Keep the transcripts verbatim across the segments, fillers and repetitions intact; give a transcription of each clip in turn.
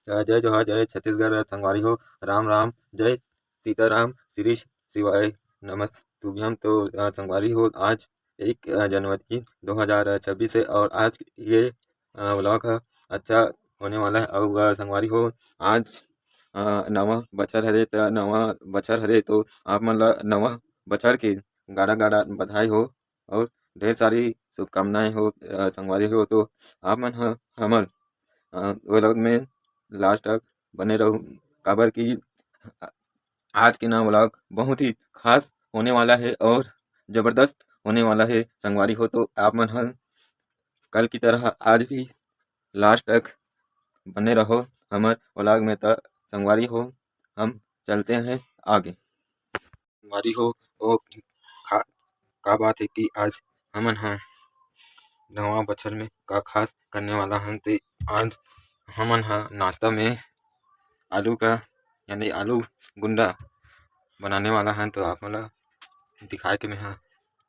अ, जय जोहार, जय छत्तीसगढ़ संगवारी हो, राम राम, जय सीताराम, श्री शिवाय नमस्तुभ्यम। तो, अ, संगवारी हो, आज एक, अ, जनवरी दो हज़ार छब्बीस है और आज ये, अ, vlog ह अच्छा होने वाला है। अउ, अ, संगवारी हो, आज, अ, नवा बछर हरे, त नवा बछर हरे, तो आप मन ला नवा बछर के गाड़ा-गाड़ा बधाई हो और ढेर सारी शुभकामनाएं हो, अ, संगवारी हो। तो आप मन ह हमर, अ, vlog में last तक बने रहू, काबर कि आज के ना vlog बहुत ही खास होने वाला है और जबरदस्त होने वाला है संगवारी हो। तो आप मन ह कल की तरह आज भी last तक बने रहो हमर vlog में। त संगवारी हो, हम चलते हैं आगे। संगवारी हो, वो खा-, का बात है कि आज हमन ह नवा बछर में का खास करने वाला हन, ते आज हमन ह नाश्ता में आलू का, यानी आलू गुंडा बनाने वाला हन। तो आप मन ला दिखाए के मैं ह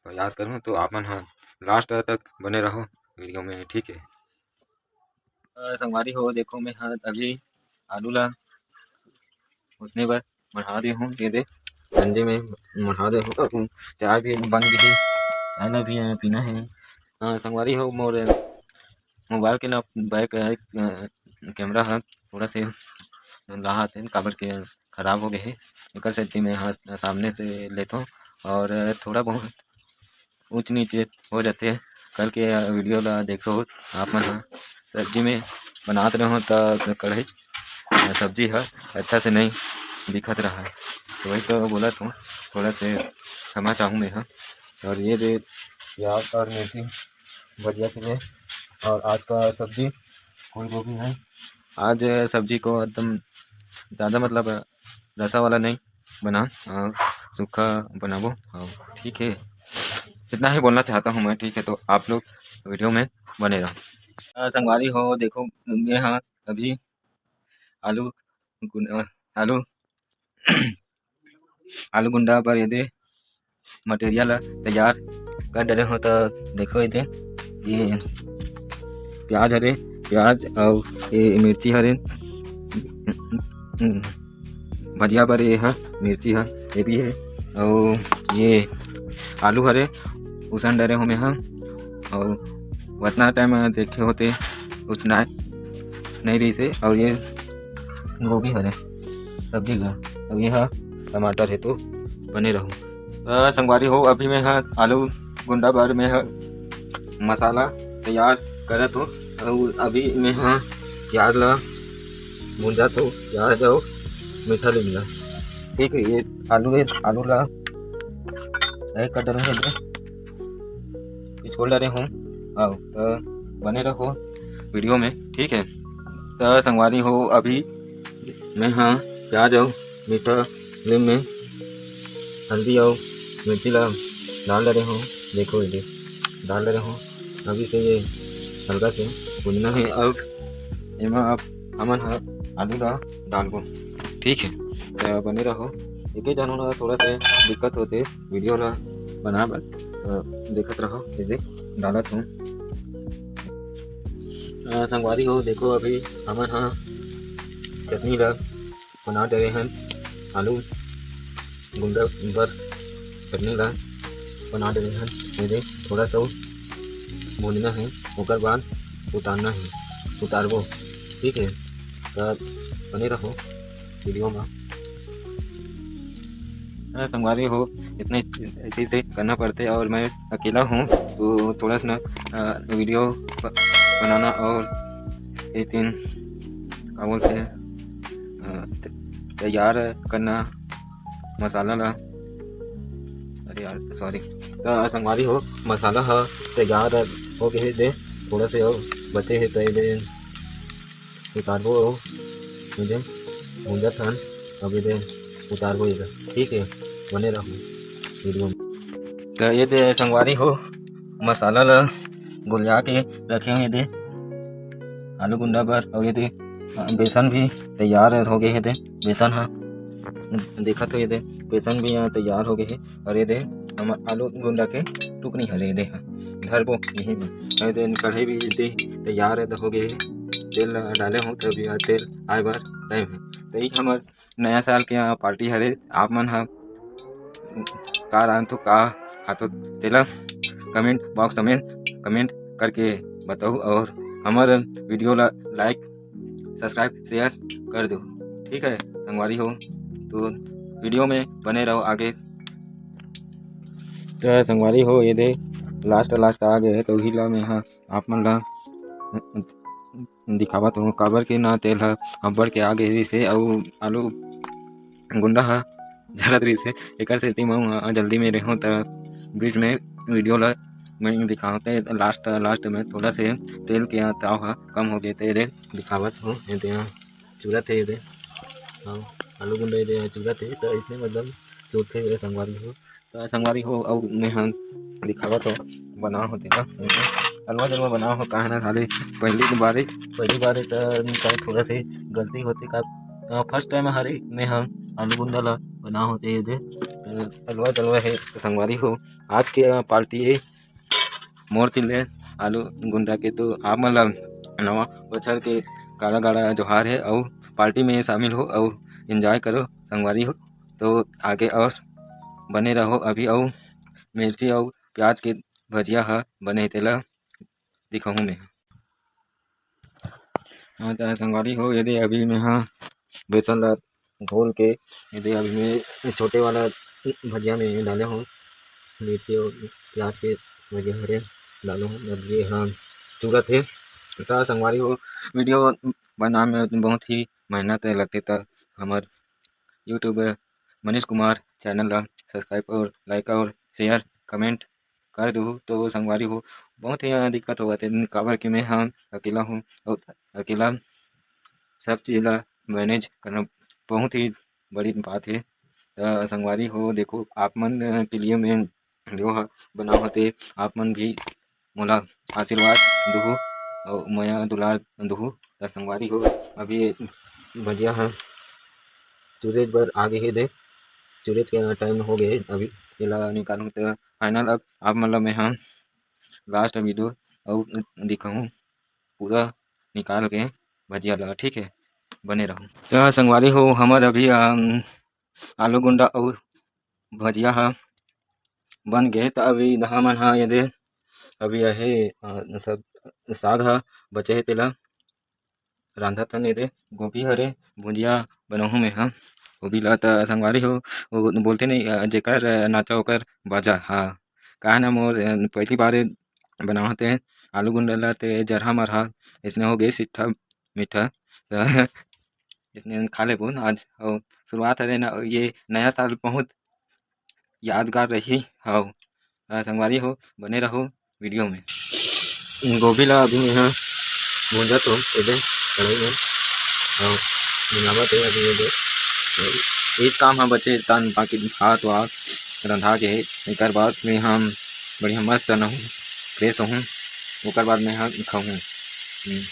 प्रयास करूँ, तो आप मन ह last तक बने रहो video में, ठीक है। अ, संगवारी हो, देखो, मैं ह अभी आलू ला उसने बर बढ़ा दे हूँ, ये दे गंजे में बढ़ा दे हूँ। अब चाय भी बन गई, चाय ला भी, अ, पीना है। अ, संगवारी हो, मोर मोबाइल के ना back, अ, camera ह थोड़ा से लाहा थे, काबर के खराब हो गए है, एकर सेती मैं ह सामने से लेथों और थोड़ा बहुत ऊंच नीचे हो जाथे। कल के video ला देखो आप मन ह, सब्जी में बनात रहो त कढ़ाई सब्जी ह अच्छा से नहीं दिखत रहा है, तो वही तो बोलत हूँ, थोड़ा से क्षमा चाहूँ मैं ह। और ये दे प्याज और मिर्ची भजिया के लिए, और आज का सब्जी फूल गोभी है। आज सब्जी को एकदम ज़्यादा, मतलब, रसा वाला नहीं बना, अ, सूखा बनाबो। हाँ, ठीक है, इतना ही बोलना चाहता हूँ मैं, ठीक है। तो आप लोग video में बने रहो। अ, संगवारी हो, देखो, मैं हाँ अभी आलू गुन-, अ, आलू आलू गुंडा बर ये दे material ला तैयार कर डरे हो। तो देखो, ये दे, ये प्याज हरे, प्याज अउ ये मिर्ची हरे, भजिया बर ये ह मिर्ची ह, ये भी है, अउ ये आलू हरे, उसन डरे हो मैं ह। अउ उतना टाइम देखे होते, उतना नहीं रही से। अउ ये गोभी हरे सब्जी का, अउ ये ह टमाटर है। तो बने रहो। अ, संगवारी हो, अभी मैं ह आलू गुंडा बर मैं ह मसाला तैयार करत हो, अउ अभी मैं ह प्याज ला भूंजत हो, प्याज अउ मीठा लीम ला। ठीक है, ये आलू है, आलू ला ऐ कर डरे हूँ, बिचकोल डरे हूँ। आओ, तो बने रहो video में, ठीक है। तो संगवारी हो, अभी मैं ह प्याज अउ मीठा लीम में हल्दी अउ मिर्ची ला डाल डरे हूँ। देखो, ये देख, डाल डरे हूँ। अभी से ये हल्का से भुनना है। अब एमा अब हमन ह आलू ला डालबो, ठीक है। तो बने रहो, एक ही जानू ला थोड़ा से दिक्कत होते video ला बना बर, तो देखत रहो, ये देख, डालत हूँ। अ, संगवारी हो, देखो, अभी हमन ह चटनी ला बना डरे हन, आलू गुंडा बर चटनी ला बना डरे हन। ये देख, थोड़ा सा भूनना है, ओकर बाद उतारना है, उतारबो, ठीक है। तो बने रहो video में। अ, संगवारी हो, इतने ऐसे से करना पड़ते और मैं अकेला हूँ, तो थोड़ा सा ना, अ, video ब-, बनाना और ये तीन, क्या बोलते हैं, अ, त-, तैयार करना मसाला ला। अरे यार, sorry। तो संगवारी हो, मसाला ह तैयार हो गए हे दे, थोड़ा से और बचे हे, तो ये दे उतारबो, ये दे भूंजत हन, अब ये दे उतारबो ये दे, ठीक है, बने रहो video में। तो ये दे संगवारी हो, मसाला ला गुलिया के रखे हुए दे आलू गुंडा बर, और ये दे, अ, बेसन भी तैयार हो गए हे दे, बेसन ह देखत हो ये दे, बेसन भी यहाँ तैयार हो गए हे, और ये दे हमर आलू गुंडा के टुकनी हरे ये दे ह, धरबो यही में, और ये दे कढ़ाई भी ये दे तैयार हो गए हे, तेल डाले हूँ, तो अभी तेल आए बर टाइम है। तो ये हमर नया साल के पार्टी हरे। आप मन ह का रांधो, का खाथो, तेला कमेंट बॉक्स में कमेंट करके बताओ और हमर वीडियो ला लाइक, सब्सक्राइब, शेयर कर दो। ठीक है संगवारी हो, तो वीडियो में बने रहो आगे। तो संगवारी हो, ये दे लास्ट लास्ट आ गए, तो उही ला मैं हा आप मन ला दिखावत हूँ, काबर के ना तेल ह अब्बड़ के आ गए रहिस हे अउ आलू गुंडा ह झरत रहिस हे, एकर सेती मैं ह जल्दी में रहूँ, त बीच में वीडियो ला मैं दिखावत लास्ट लास्ट में थोड़ा से तेल के ताव ह कम हो गए, तेरे दिखावत हूँ। ये दे चुरत हे, ये दे, हाँ, आलू गुंडा ये दे चुरत हे, तो इसने मतलब चुरथे ये संगवारी हो। तो संगवारी हो, अउ मैं ह दिखावत हो बना हो तेला, अलवा जलवा बना हो, काहे ना खाली पहली बार, पहली बार तो निकाल थोड़ा से गलती होते का, फर्स्ट टाइम हरे मैं ह आलू गुंडा ला बना होते ये दे, तो अलवा जलवा है। तो संगवारी हो, आज के पार्टी है मोर तिले आलू गुंडा के, तो आप मन ला नवा बछर के गाड़ा गाड़ा जोहार है, अउ पार्टी में शामिल हो अउ एंजॉय करो संगवारी हो। तो आगे और बने रहो, अभी अउ मिर्ची अउ प्याज के भजिया ह बने हे, तेला दिखाहूँ मैं। हाँ, तो संगवारी हो, ये दे अभी मैं हा बेसन ला घोल के, ये दे अभी मैं छोटे वाला भजिया में डाले हूँ, मिर्ची और प्याज के भजिया हरे डाले हूँ। अब ये हाँ चुरत हे। तो संगवारी हो, वीडियो बनाए में बहुत ही मेहनत लगथे, तो हमर YouTube मनीष कुमार चैनल ला सब्सक्राइब और लाइक और शेयर कमेंट कर दूहू। तो संगवारी हो, बहुत ही दिक्कत होवत हे, काबर कि मैं ह अकेला हूँ और अकेला सब चीज ला मैनेज करना बहुत ही बड़ी बात है। तो संगवारी हो, देखो, आप मन के लिए मैं वीडियो ह बनाओ होते, आप मन भी मोला आशीर्वाद दुहू और मया दुलार दुहू। तो संगवारी हो, अभी भजिया ह चुरेज बर आगे हे दे, चुरेज के टाइम हो गए, अभी एला निकालूँ। तो फाइनल अब आप मन ला मैं ह लास्ट वीडियो अउ दिखाहूँ पूरा निकाल के भजिया ला, ठीक है, बने रहू। तो संगवारी हो, हमर अभी अम, आलू गुंडा अउ भजिया ह बन गए। तो अभी इधर मन ह ये दे अभी आहे अ, सब साग ह बचे हे, तेला रांधत हन। ये दे गोभी हरे, भुजिया बनाहूँ मैं ह गोभी ला। त संगवारी हो, वो बोलते नहीं अ, जेकर अ, नाचा ओकर बाजा। हाँ, काहे ना मोर अ, पहली बार बनावत हे आलू गुंडा ला, ते जरहा मरहा इसने हो गए सिट्ठा मीठा। त इसने खा लेबो ना आज। और शुरुआत हरे ना, ये नया साल बहुत यादगार रही। हाँ, अ, संगवारी हो, बने रहो वीडियो में। गोभी ला अभी मैं ह भूंजत हो एदे कढ़ाई में, और बनावत हे अभी एदे। एक काम ह बचे, तान बाकी भात वात रंधा के हे, एकर बाद में हम बढ़िया मस्त नहूँ, फ्रेश होहूँ, ओकर बाद में ह खाहूँ। हम्म।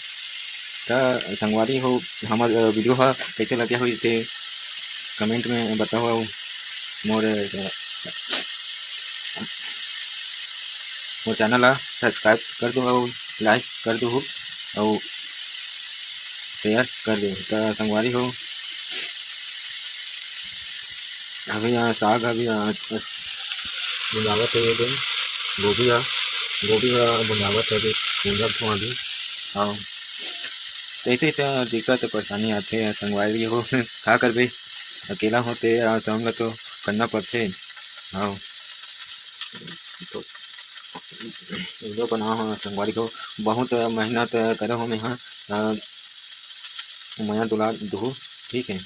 त संगवारी हो, हमर अ, वीडियो ह कैसे लगे होही ते कमेंट में बताओ, अउ मोर अ, मोर चैनल ला सब्सक्राइब कर दो, अउ लाइक कर दो, अउ शेयर कर दो। त संगवारी हो, अभी यहाँ साग अभी यहाँ बुनावत हे, ये दे गोभी ह, गोभी ह बुनावत हे, अभी भूंजत हो अभी। हाँ, तो ऐसे ऐसे दिक्कत परेशानी आथे संगवारी हो, का करबे, अकेला होते आ, सब ला तो करना पड़थे। हाँ, तो वीडियो बनाओ हो संगवारी हो, बहुत मेहनत करे हो मैं ह, अ, मया दुलार दुहू, ठीक है।